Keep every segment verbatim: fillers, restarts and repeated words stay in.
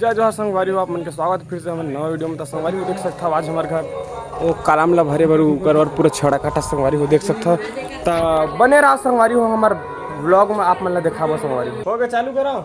जय जोहार संगवारी हो, आप मन के स्वागत फिर से हमर नवा वीडियो में। त संगवारी हो, देख सकथव आज हमर घर वो कालम ला भरे बर, ओकर बर पूरा छड़ा काटा संगवारी हो, देख सकथव। त बने रहा संगवारी हो हमर व्लॉग में, आप मन ला देखाबो संगवारी हो। हो गया, चालू करो।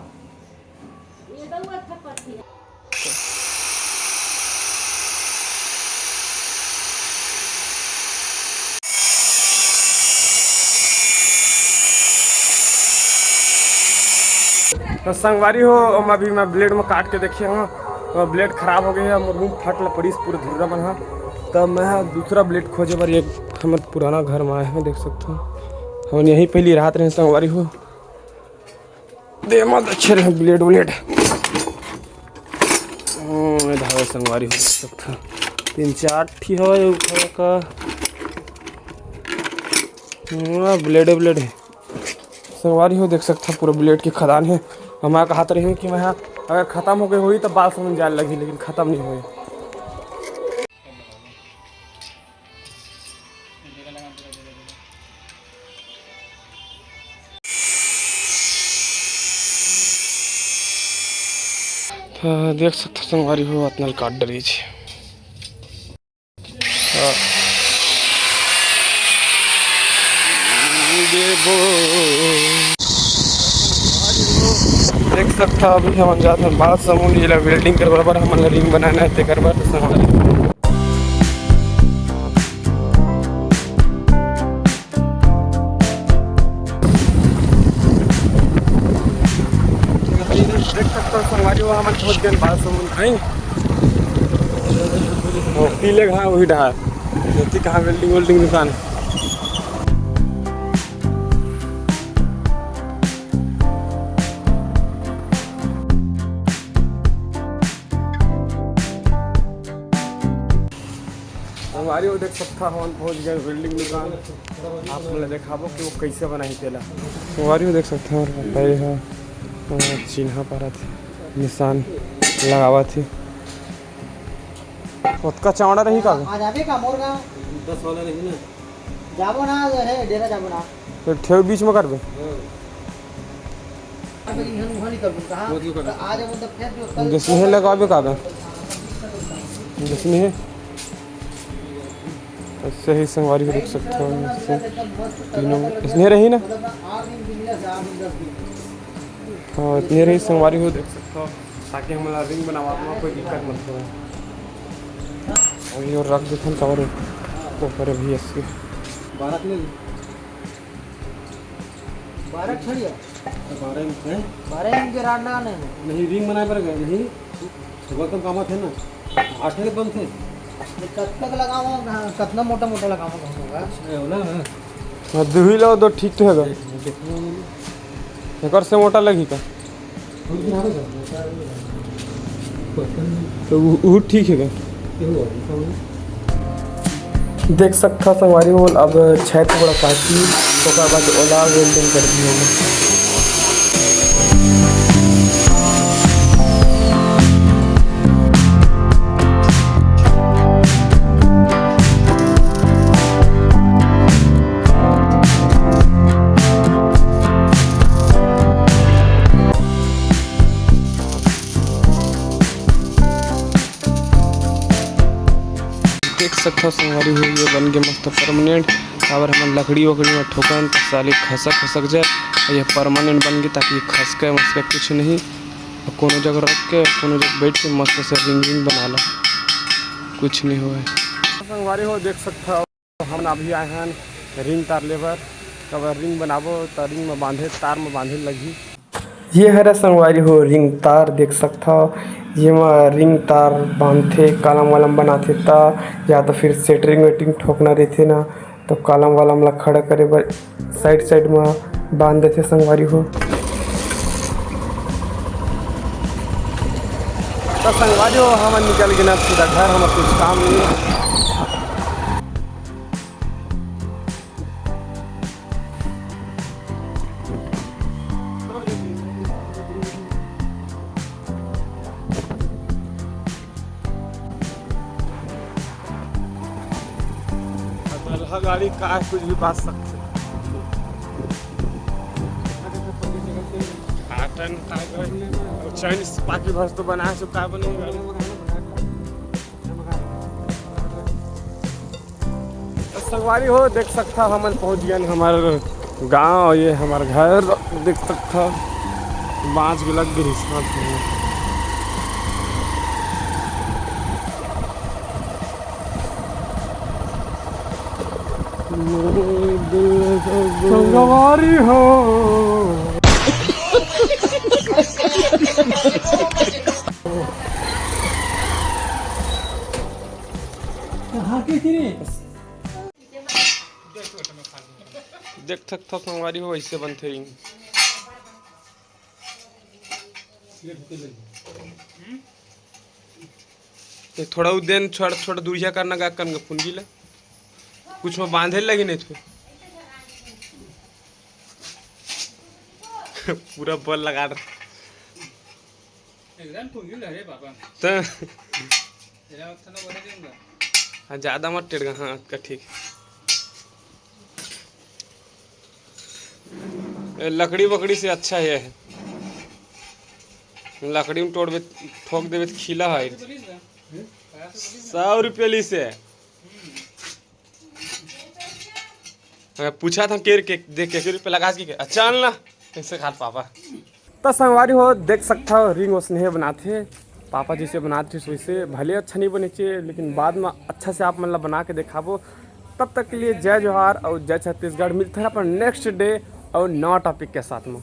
त संगवारी हो, हम अभी मैं ब्लेड में काट के देखे हंव, तो ब्लेड खराब हो गए हे, मोर मुंह फट ल पड़िस पूरा धुर्रा मन ह। त मैं ह दूसरा ब्लेड खोजे बर एक हमर पुराना घर में आए हंव, देख सकथव। हमन यहीं पहिली रहत रहे संगवारी हो। दे मत अच्छे रहे ब्लेड व्लेड। हम्म, ये धावे संगवारी हो सकता। तीन चार ठी हवय, ऊपर का। हम्म, ब्लेड, ब्लेड हे। संगवारी हो देख सकता, पूरा ब्लेड के खदान हे। हमारा कहत रहे कि मैं ह, अगर खत्म हो गए होही, तब बाल समझ जाए लगी, लेकिन खत्म नहीं हुए। त देख सकथव संगवारी हो, अतना ल काट डरिस। त देख सकथव, अभी हमन जात हन बालसमुंद, एला welding करवाए बर, हमन ला रिंग बनाना हे, तेकर बर। त संगवारी देख सकथव संगवारी हो, हमन पहुंच गए बालसमुंद, हैं? वो पीले घास वही डहार, ज्योति कहाँ welding वेल्डिंग दुकान हे। संगवारी हो देख सकथव, हमन पहुंच गए welding दुकान। आप मन ला देखाबो कि वो कैसे बनाही तेला। संगवारी हो देख सकथव, हमर पापा ये ह, अ, चिन्हा पारत हे, निशान लगावत हे। ओतका चौड़ा रही का? आ जाबे का मोर गाँव? दस वाला नहीं ना। जाबो ना, हे डेरा जाबो ना। एक ठेव बीच में करबे। हाँ। अब इहन उहन ही करबो, कहाँ? वो क्यों करबो? आ जाबो तो फिर जो कल जैसे ही लगाबे का बे? जैसे ही। ऐसे ही संगवारी हो देख सकथव, ऐसे तीनों इसने रही ना। हाँ, इतने रही संगवारी हो देख सकथव, ताकि हमला रिंग बनावा में कोई दिक्कत मत होय। अभी और रख देथन, काबर वो करे भी ऐसे। बारह के ले ली। बारह छड़िया। बारह इंच है। बारह इंच के राड लगा नहीं। नहीं, रिंग बनाए पर गए, नहीं। सुबह तो काम थे ना। आठे के बंद थे। कब तक लगावा, कतना मोटा मोटा लगावा कहूँगा। अच्छा, होला ना। हाँ, दुही लो तो ठीक तो हेगा। एकर से मोटा लगी का? तो उ, उ ठीक हेगा। देख सकथव संगवारी हो, अब छह टुकड़ा काटी, ओकर बाद ओला welding कर दी होगा। देख सकथव संगवारी हो, ये बन के मस्त permanent। काबर हमन लकड़ी वकड़ी में ठोकन त साले खसक खसक जाए, अउ ये permanent बन के, ताकि खसके मसके कुछ नहीं। अउ कोनो जगह रख के, कोनो जगह बैठ के मस्त से रिंग रिंग बना ला, कुछ नहीं होए। संगवारी हो देख सकथव, हमन अभी आए हन रिंग तार ले बर। काबर रिंग बनाबो त रिंग में बांधे, तार में बांधे लगही। ये हरे संगवारी हो रिंग तार देख सकथव, जेमा रिंग तार बांधथे, कालम वालम बनाथे त, या तो फिर सेटरिंग वेटरिंग ठोकना रहिथे ना, तो कालम वालम ला खड़ा करे बर side side में बांध देथे संगवारी हो। तो संगवारी हो, हमन निकल गेन अब सीधा घर, हमर कुछ काम नहीं है। अब अलहा गाड़ी का कुछ भी बाज सकथे। चैन खाए गए। और चैन इस पाकी भस तो बना चुका है, बने। तो संगवारी हो, देख सकता हो, हमन पहुंच गए हमारे गांव। ये हमारे घर देख सकता हो, बांस के लग गई साथ में। संगवारी हो। देख सकथव संगवारी हो, ऐसे बनथे। ये थोड़ा उदेन छोड़, छोड़ दूरिया करना गा कन फुनगी ला। कुछ में बांधे लगी नहीं थे। पूरा बल लगा रहा। एकदम फुनगी ला रे बाबा। तो तेरा वक्त ना बोले देंगे। हाँ, ज्यादा मत टेड़गा। हाँ, का ठीक। ए, लकड़ी वकड़ी से अच्छा है। लकड़ी में तोड़बे, ठोक देबे तो खीला है। सौ रुपये ली से। मैं पूछा था केर के, देख के, के रुपये लगा के, अच्छा ना, कैसे खात पापा। त संगवारी हो, देख सकता हो, रिंग ओसने बनाथे, पापा जी से बनाथे, वैसे भले अच्छा नहीं बने चाहिए, लेकिन बाद में अच्छा से आप मन ला बना के दिखाबो। तब तक के लिए जय जोहार और जय छत्तीसगढ़। मिलते हैं अपन नेक्स्ट डे और नवा टॉपिक के साथ में।